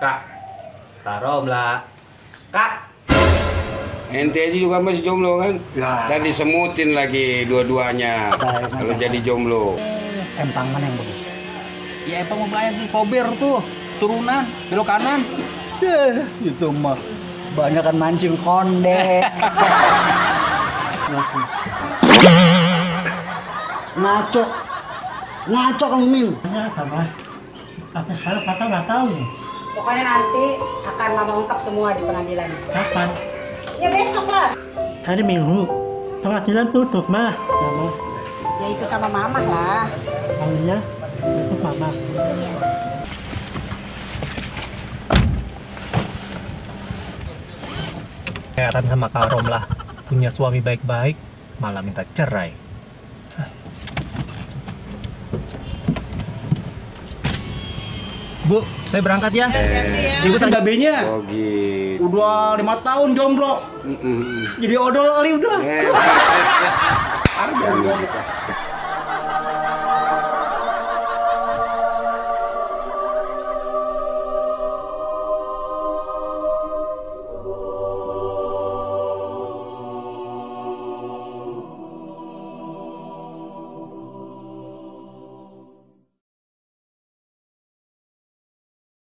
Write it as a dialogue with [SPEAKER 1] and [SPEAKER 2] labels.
[SPEAKER 1] Kak. Tarom lah. Kak.
[SPEAKER 2] Ente aja juga masih jomblo kan?
[SPEAKER 1] Ya.
[SPEAKER 2] Dan disemutin lagi dua-duanya. Kalau jadi jomblo.
[SPEAKER 3] Empang mana yang bagus?
[SPEAKER 4] Ya Empang mau bayar di Kober tuh. Turunan, belok kanan.
[SPEAKER 3] Itu mah banyakan mancing konde. Ngaco. Ngaco kamu Min.
[SPEAKER 5] Sama. Kalau kata nggak tahu.
[SPEAKER 6] Pokoknya nanti akan mama ungkap semua di pengadilan.
[SPEAKER 5] Kapan?
[SPEAKER 6] Ya besok lah.
[SPEAKER 5] Hari Minggu. Pengadilan tutup mah. Mama.
[SPEAKER 6] Ya ikut sama mama lah.
[SPEAKER 5] Maunya tutup mama.
[SPEAKER 7] Heran sama Kak Rom lah, punya suami baik-baik, malah minta cerai. Bu, saya berangkat ya.
[SPEAKER 4] Ibu babenya.
[SPEAKER 2] Oh gitu.
[SPEAKER 4] Udah 5 tahun jomblo. Jadi odol kali udah.
[SPEAKER 2] Harga